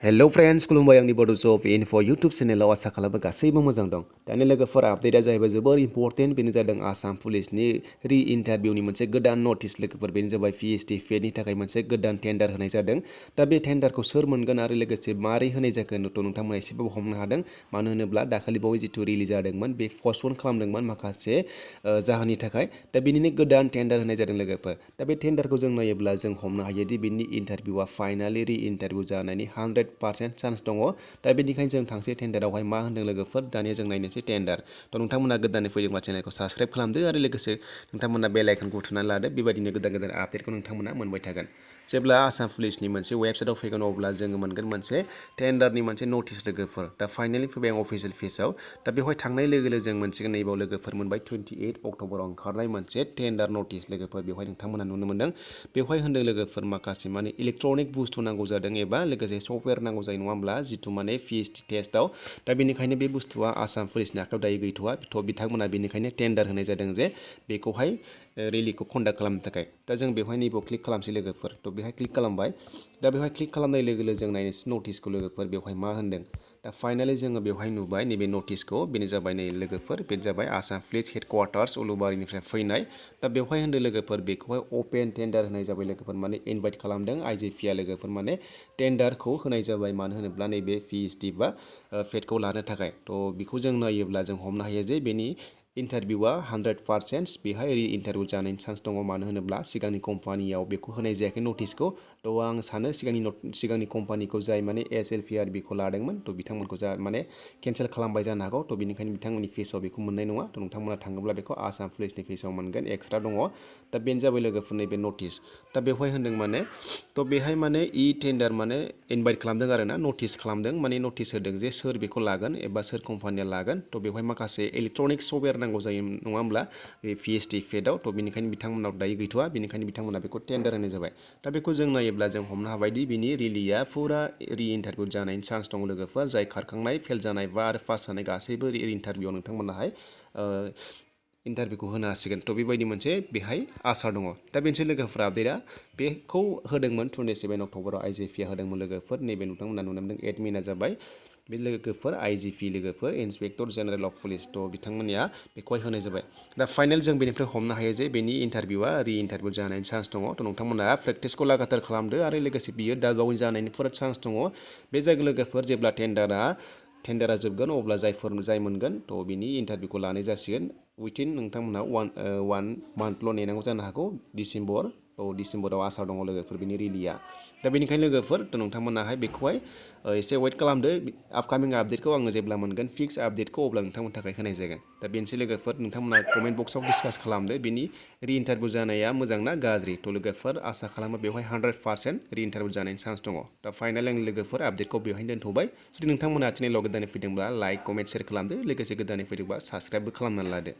Hello friends खुलुमबाय आंनि बड' जब इनफो यूट्यूब चेनेलाव आसा खालामो गासैबो मोजां दं। दानि लोगोफोर आपडेटआ जाहैबाय जोबोर इम्पर्टेन्ट बेनो जादों आसाम पुलिसनि रि इन्टारभिउनि मोनसे गोदान नटिस लोगोफोर बेनो जाबाय PST फेटनि थाखाय मोनसे गोदान टेन्डार होनाय जादों। दा बे टेन्डारखौ सोर मोनगोन आरो लोगोसे मारै होनाय जागोन थ' नोंथांमोना एसेबाबो हमनो हादों। मानो होनोब्ला दाखालि बावै जिथु रिलिज जादोंमोन बे पस्टपन खालामदोंमोन माखासे जाहोननि थाखाय। दा बेनिनो गोदान टेन्डार होनाय जादों लोगोफोर। दा बे टेन्डारखौ जों नायोब्ला जों हमनो हायोदि बेनि इन्टारभिउआ फाइनालि रि इन्टारभिउ जानायनि 100% चान्स दङ। दा बेनिखायनो जों थांसै टेन्डारावहाय मा होनदों लोगोफोर दानिया जों नायनोसै टेन्डार। थ' नोंथांमोना गोदानै फैदोंबा चेनेलखौ साबस्क्राइब खालामदो आरो लोगोसे नोंथांमोना बेल आइकनखौ थुनानै लादो बेबायदिनो गोदान गोदान आपडेटखौ नोंथांमोना मोनबाय थागोन। जेब्ला आसाम पुलिसनि मोनसे वेबसाइटआव फैगोन अब्ला जोङो मोनगोन मोनसे टेन्डारनि मोनसे नटिस लोगोफोर। दा फाइनालि फैबाय आं अफिसियेल पेजआव। दा बेवहाय थांनाय लोगो लोगो जों मोनसिगोन नैबाव लोगोफोर मोनबाय 28 अक्ट'बराव ओंखारनाय मोनसे टेन्डार नटिस लोगोफोर बेवहाय नोंथांमोना नुनो मोनदों। बेवहाय होनदों लोगोफोर माखासे माने इलेक्ट्रनिक बुस्थु नांगौ जादों एबा लोगोसे सफ्टवेयर नांगौ जायो नङा होमब्ला जिथु माने PST टेस्टआव। दा बेनिखायनो बे बुस्थुआ आसाम पुलिसनि आखायाव दायो गैथ'वा थ' बिथांमोना बेनिखायनो टेन्डार होनाय जादों जे बेखौहाय रेलिखौ कन्डाक्ट खालामनो थाखाय। दा जों बेवहाय नैबाव क्लिक खालामसै लोगोफोर थ' बेवहाय क्लिक खालामबाय। दा बेवहाय क्लिक खालामनाय लोगो लोगो जों नायनोसै नटिसखौ लोगोफोर बेवहाय मा होनदों। दा फाइनालि जोङो बेवहाय नुबाय नैबे नटिसखौ बेनो जाबाय नै लोगोफोर बेनो जाबाय आसाम पुलिस हेडक्वार्टार्स उलुबारिनिफ्राय फैनाय। दा बेवहाय होनदों लोगोफोर बेखौहाय अपेन टेन्डार होनाय जाबाय लोगोफोर माने इनभाइट खालामदों IGPआ लोगोफोर माने टेन्डारखौ होनाय जाबाय मानो होनोब्ला नैबे PST बा फेटखौ लानो थाखाय। थ' बेखौ जों नायोब्ला जों हमनो हायो जे बेनि इन्टारभिउआ 100% बेहाय रि इन्टारभिउ जानायनि चान्स दङ मानो होनोब्ला सिगांनि कम्पानियाव बेखौ होनाय जायाखै नटिसखौ। थ' आं सानो सिगांनि कम्पानिखौ जाय माने SLPR बेखौ लादोंमोन थ' बिथांमोनखौ जा माने केन्सेल खालामबाय जानो हागौ। थ' बेनिखायनो बिथांमोननि पेजआव बेखौ मोननाय नङा। थ' नोंथांमोना थाङोब्ला बेखौ आसाम पुलिसनि पेजआव मोनगोन एक्सट्रा दङ। दा बेनो जाबाय लोगोफोर नैबे नटिस। दा बेवहाय होनदों माने थ' बेहाय माने टेन्डार माने इनभाइट खालामदों आरो ना नटिस खालामदों माने नटिस होदों जे सोर बेखौ लागोन एबा सोर कम्पानिया लागोन। थ' बेवहाय माखासे इलेक्ट्रनिक सफ्टवेयर नांगौ जायो नङा होमब्ला बे PST फेटआव। थ' बेनिखायनो बिथांमोनाव दायो गैथ'वा बेनिखायनो बिथांमोना बेखौ टेन्डार होनाय जाबाय। दा बेखौ जों नायोब्ला जों हमनो हाबायदि बिनि रिलिया फुरा रि इन्टारभिउ जानायनि चान्स दं लोगोफोर जाय खारखांनाय फेल जानाय बा आरो पास जानाय गासैबो रि इन्टारभिउआव नोंथांमोनाहाय इन्टारभिउखौ होनो हासिगोन। थ' बेबायदि मोनसे बेहाय आसा दङ। दा बेनोसै लोगोफोर आपडेटआ बेखौ होदोंमोन 27 अक्ट'बराव IGPआ होदोंमोन लोगोफोर नैबे नोंथांमोना नुनो मोनदों एडमिना जाबाय बे लोगोफोर IGP लोगोफोर इन्सपेक्टर जेनेरेल अफ पुलिस। थ' बिथांमोननिया बेखौहाय होनाय जाबाय। दा फाइनाल जों बेनिफ्राय हमनो हायो जे बेनि इन्टारभिउआ रि इन्टारभिउ जानायनि चान्स दङ। थ' नोंथांमोना प्रेक्टिसखौ लागातार खालामदो आरो लोगोसे बियो दाबावै जानायनि फुरा चान्स दङ। बे जायगा लोगोफोर जेब्ला टेन्डारा जोबगोन अब्ला जाय मोनगोन थ' बिनि इन्टारभिउखौ लानाय जासिगोन उइथिन नोंथांमोना वान मान्थल' नेनांगौ जानो हागौ डिसेम्बराव आसा दङ लोगोफोर बिनि रिलिया। दा बेनिखायनो लोगोफोर थ' नोंथांमोनाहाय बेखौहाय एसे वेट खालामदो आपकामिं आपडेटखौ आङो जेब्ला मोनगोन फिक्स आपडेटखौ अब्ला नोंथांमोननि थाखाय होनाय जागोन। दा बेनोसै लोगोफोर नोंथांमोना कमेन्ट बक्सआव डिसकास खालामदो बिनि रि इन्टारभिउ जानाया मोजां ना गाज्रि। थ' लोगोफोर आसा खालामो बेवहाय 100% रि इन्टारभिउ जानायनि चान्स दङ। दा फाइनाल आंनि लोगोफोर आपडेटखौ बेवहायनो दोनथ'बाय। जुदि नोंथांमोना चेनेलाव गोदानै फैदोंब्ला लाइक कमेन्ट शेयार खालामदो लोगोसे गोदानै फैदोंबा साबस्क्राइबबो खालामनानै लादो।